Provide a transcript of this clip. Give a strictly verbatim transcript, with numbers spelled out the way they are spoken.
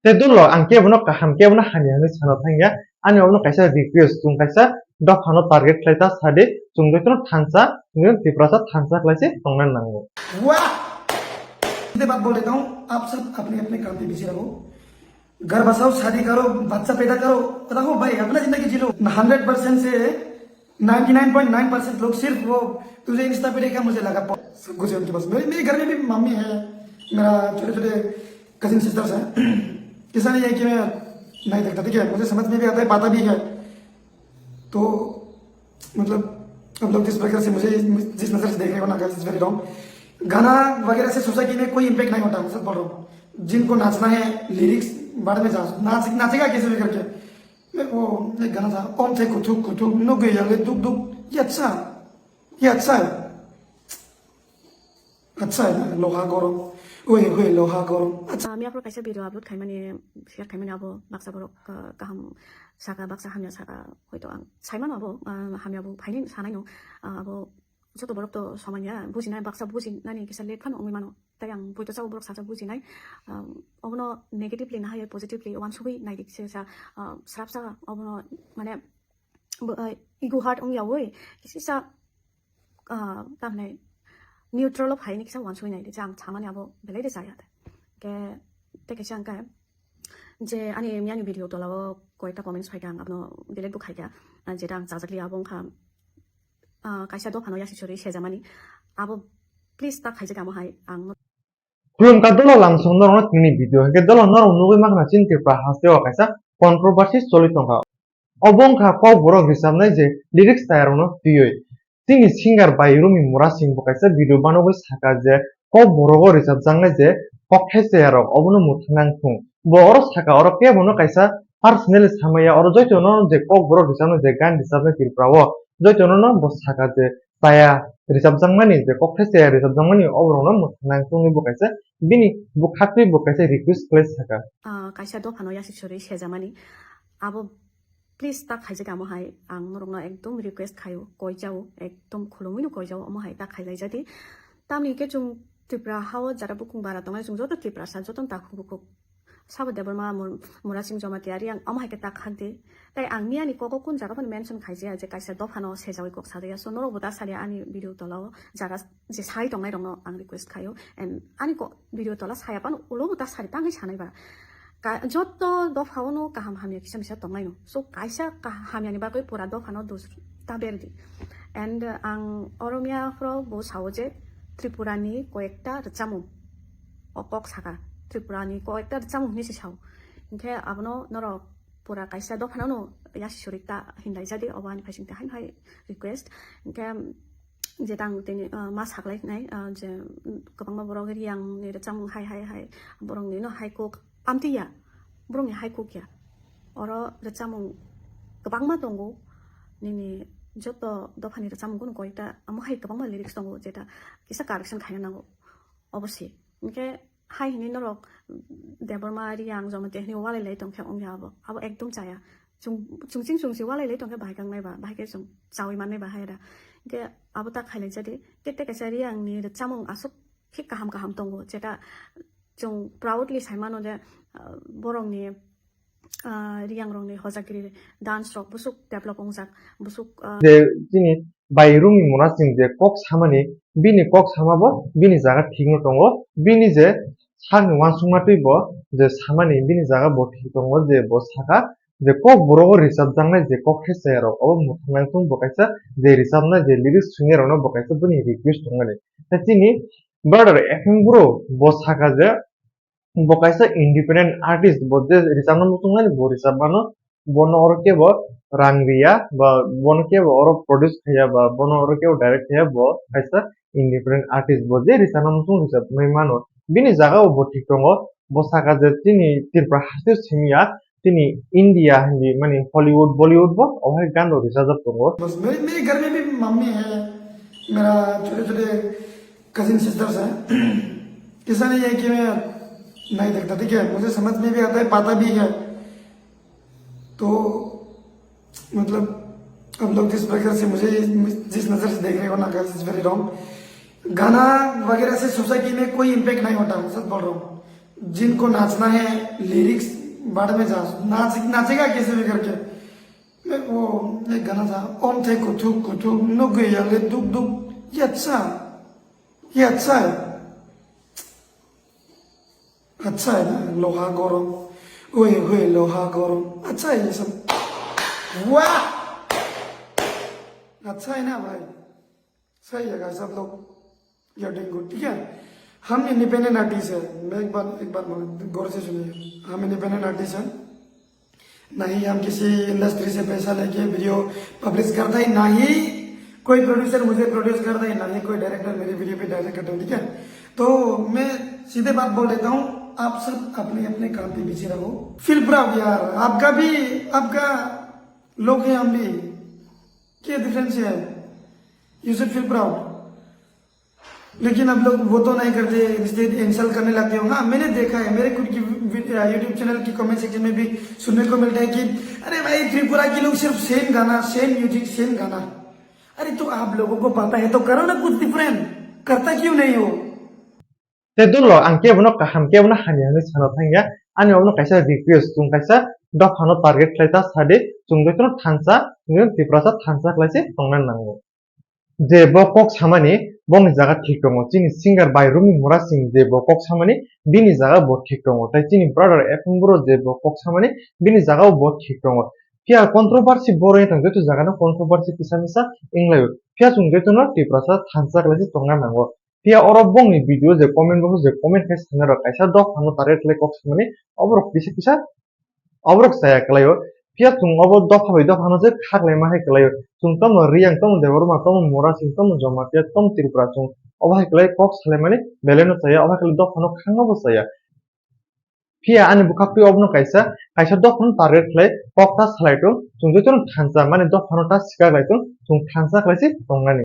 Te dolo ang kebono kaham, kebono hamya hinwi sana thangya. Ani obono kaisa request, chwng kaisa dophano target khlai ta sadi, chwng jotono thansa, chwng Tiprasa thansa khlai se tongna nango. वाह! सीधे बात बोल देता हूँ, आप सब अपने अपने काम पे बिजी रहो। घर बसाओ, शादी करो, बच्चा पैदा करो, रहो भाई, अपना जिंदगी जी लो। हंड्रेड परसेंट से ninety nine point nine percent लोग सिर्फ वो तुझे इंस्टा पे देखा, मुझे लगा पो-, सब कुछ है उनके पास। मेरे, मेरे घर में भी मम्मी है, मेरा छोटे छोटे कजिन सिस्टर्स हैं। ऐसा नहीं है कि मैं नहीं देखता, ठीक है, मुझे समझ में भी आता है, पता भी है। तो मतलब, अब लोग जिस प्रकार से मुझे, जिस नज़र से देख रहे हो ना, गाइस, इट्स वेरी रॉन्ग। गाना वगैरह से सोसाइटी में कोई इम्पैक्ट नहीं होता, मैं सच बोल रहा हूँ। जिनको नाचना है, लिरिक्स बाद में जाओ, नाच, नाचेगा कैसे भी करके। मैं वो एक गाना था, ओम थे कुथुक कुथुक, नुगु याले दुक दुक, ये अच्छा, ये अच्छा है। अच्छा है ना, लोहा गरम, ओए होए लोहा गरम, अच्छा। Ah, miyapro kaisa video upload khaimani, share khaimani abo baksa borok, ah, kaham saka, baksa hamya saka, hoito ang saimano abo, ah, hamya bo phaini sanai no, ah, abo joto borok to somanya bujinai, baksa bujinani kisa late phano wngwi mano. Tai ang poito chao borok sacha bujinai, ah, obono negatively na hai positively wansugwi naidik se sa, ah, srapsa obono mane bo, ah, ego hurt wngya wi kisa sa ah, tamhinai neutral o phaini kisa wansugwi naidi, je ang samani abo belai de chaya de. Ke, te kaisa ang khe, je ani miyani video tola o koyekta comments phaikha, ang abono delete bo khaikha, ah, jeta ang chajakli abo wngkha, ah, kaisa dophano yasi chori sejamani, abo please ta khaijak amo hai ang. Khulumkha dolo lamsong norokno tini video hai khe dolo norok nugwi mankha chini Tripura hasteo kaisa controversy choli tongkha. Obo wngkha kokborok rwchapnai je lyrics chayarokno twiwi. Chini singer Bairumi Murasing bo kaisa video banogwi saka je kokborogo rwchapjaknai je kokthai chayarok obono mwthangna wng thung. Bo oro saka oro kebono kaisa personally samaya, oro joitono je kokborok rwchapnai je gan rwchapnai Tripura o joitono no bo saka je chaya rwchapjakmani je kokthai chaya rwchapjakmani oborokno mwthangna wng thungwi bo kaisa bini bwkhaktwi bo kaisa request khlai saka. Ah, kaisa dophano yasi chori sejamani abo please ta khaijak amo hai, ang norokno ekdom request khaio, koijao, ekdom khulumwino koijao, omo hai ta khailai jadi. Tamni hwnkhe chwng Tripura hao jara bukung bara tongnai, chwng joto Tiprasa, jotono takhuk bukhuk. Sabo Debbarma, Mur-, Murasing Jamatia, Riang, omo hai khe ta khak di. Tai ang miyani kogo kun jaga phano mention khaijaya je kaisa dophano sejawi kok sadaya. So norok bo ta salia ani video tolao jaga je sai tongnai rokno ang request khaio. And ani ko video tola saya phano ulo bo ta sari tangwi sanai ba. Ka-, joto dophao no kaham hamya kisa misa tongnai no. So kaisa ka-, hamya ni bagwi pura dophano dos ta berdi. And, uh, ang Oromia phro bo sao je Tripura ni koyekta rwchapmung o kok saka, Tripura ni koyekta rwchapmung hinwi se sao. Hinkhe abono norok pura kaisa dophano no yasi sori ta hinlai jadi, obo ani phaising te haino hai request. Hinkhe jeta ang tini, ah, ma saklai nai, ah, je, mm, kwbangma borok Riang ni rwchapmung hai, hai, hai, borok ni no hai kok amtwi ya, borok ni hai kok ya. Oro rwchapmung kwbangma tongo, nini joto dophani rwchapmung kunu koita, amo hai kwbangma lyrics tongo, jeta kisa correction khaina nango, obo se. Hinkhe hai hinwi norok Debbarma, Riang, Jamatia hinwi walai lai tongkhe wngya abo. Abo ekdom chaya. Chwng, chwng ching chwng se walai lai tongkhe bahai kang nai ba, bahai khe chwng chawi man nai ba hai da. Hinkhe abo ta khailai jadi. Kete kaisa Riang ni rwchapmung aswk khe kaham kaham tongo. Jeta chwng proudly sai mano je, ah, borok ni, ah, Riang rok ni hojakgiri dance rok busuk develop wngjak, busuk, ah, je chini Bairumi Murasing je kok samani, bini kok sama bo bini jaga thik no tongo. Bini je sakni uansukma twi bo je samani, bini jaga bo thik tongo je bo saka je kokborogo rwchapjaknai je kokthai chaya rok, obo mwthangna wng thung bo kaisa je rwchapnai je lyrics swinai rokno bo kaisa bini request tongmani. Tei chini brother F M Bro bo saka je bo kaisa independent artist, bo je rwchapna muchungnani bo rwchapmano, bono oro kebo rang riya, ba bono kebo oro produce khaiya, ba bono oro kebo direct khaiya, bo kaisa independent artist, bo je rwchapna muchung rwchapnai mano. Bini jaga o bo thik tongo, bo saka je chini Tripura haste simi ya, chini India hindi mani Hollywood, Bollywood bo o hai gan rok rwchapjak tongo. बस मेरे, मेरे घर में भी मम्मी है, मेरा छोटे छोटे कजिन सिस्टर्स हैं। ऐसा नहीं है कि मैं नहीं देखता, ठीक है, मुझे समझ में भी आता है, पता भी है। तो मतलब, अब लोग जिस प्रकार से मुझे, जिस नज़र से देख रहे हो ना, गाइस, इट्स वेरी रॉन्ग। गाना वगैरह से सोसाइटी में कोई इम्पैक्ट नहीं होता, सच बोल रहा हूँ। जिनको नाचना है, लिरिक्स बाद में जा, नाच, नाचेगा कैसे भी करके। मैं वो, एक गाना था, ओम थे कुथुक कुथुक, नुगैया ले दुक दुक, ये अच्छा, ये अच्छा है। अच्छा है ना, लोहा गरम, ओए होए लोहा गरम, अच्छा है ये सब। वाह, अच्छा है ना भाई, सही है भाई, सब लोग, यू आर डूइंग गुड, ठीक है। हम इंडिपेंडेंट आर्टिस्ट है, मैं एक बार, एक बार बोल, गौर से सुनिए, हम इंडिपेंडेंट आर्टिस्ट हैं, ना ही हम किसी इंडस्ट्री से पैसा लेके वीडियो पब्लिश करता है, ना ही कोई प्रोड्यूसर मुझे प्रोड्यूस करता है, ना ही कोई डायरेक्टर मेरी वीडियो पे डायरेक्ट करता है, ठीक है। तो मैं सीधे बात बोल देता हूँ, आप सब अपने अपने काम पे बिजी रहो। फील प्राउड यार, आपका भी, आपका लोग है, हम भी, क्या डिफरेंस है? You should feel proud. लेकिन आप लोग वो तो नहीं करते, इंस्टेड इंसल्ट करने लगते हो। हाँ, मैंने देखा है, मेरे खुद की यूट्यूब चैनल की कमेंट सेक्शन में भी सुनने को मिलता है कि अरे भाई, त्रिपुरा के लोग सिर्फ सेम गाना, सेम म्यूजिक, सेम गाना। अरे, तो आप लोगों को पता है तो करो ना कुछ डिफरेंट, करता क्यों नहीं हो? Te dolo ang kebono kaham, kebono hamya hinwi sana thangya. Ani obono kaisa request, chwng kaisa dophano target khlai ta sadi, chwng jotono thansa, chwng Tiprasa thansa khlai se tongna nango. Je bo kok samani, bongni jaga thik tongo. Chini singer bai Rumi Mura Singh je bo kok samani, bini jaga bo thik tongo. Tai chini brother F M Bro je bo kok samani, bini jaga bo thik tongo. Phiya controversy bo rwngya tong, joto jaga no controversy kisa misa wnglaio. Phiya chwng jotono Tiprasa thansa khlai se tongna nango. Phiya oro bongni video je comment box je comment khai sanai rok kaisa dophano target khlai kok samani, oborok kisa kisa oborok chaya kwlaio. Phiya chwng obo dopha bai dophano je kha khlaima hai kwlaio. Chwng tamo Riyang, tamo Debbarma, tamo Mura Singh, tamo Jamatia, tamo Tripura, chwng obo hai kwlai kok salaimani belai no chaya, obo hai kwlai dophano khangma bo chaya. Phiya ani bwkhak twi obono kaisa, kaisa dophano target khlai kok ta salai tong, chwng jotono thansa mani dophano ta swkak lai tong, chwng thansa khlai se tongnani.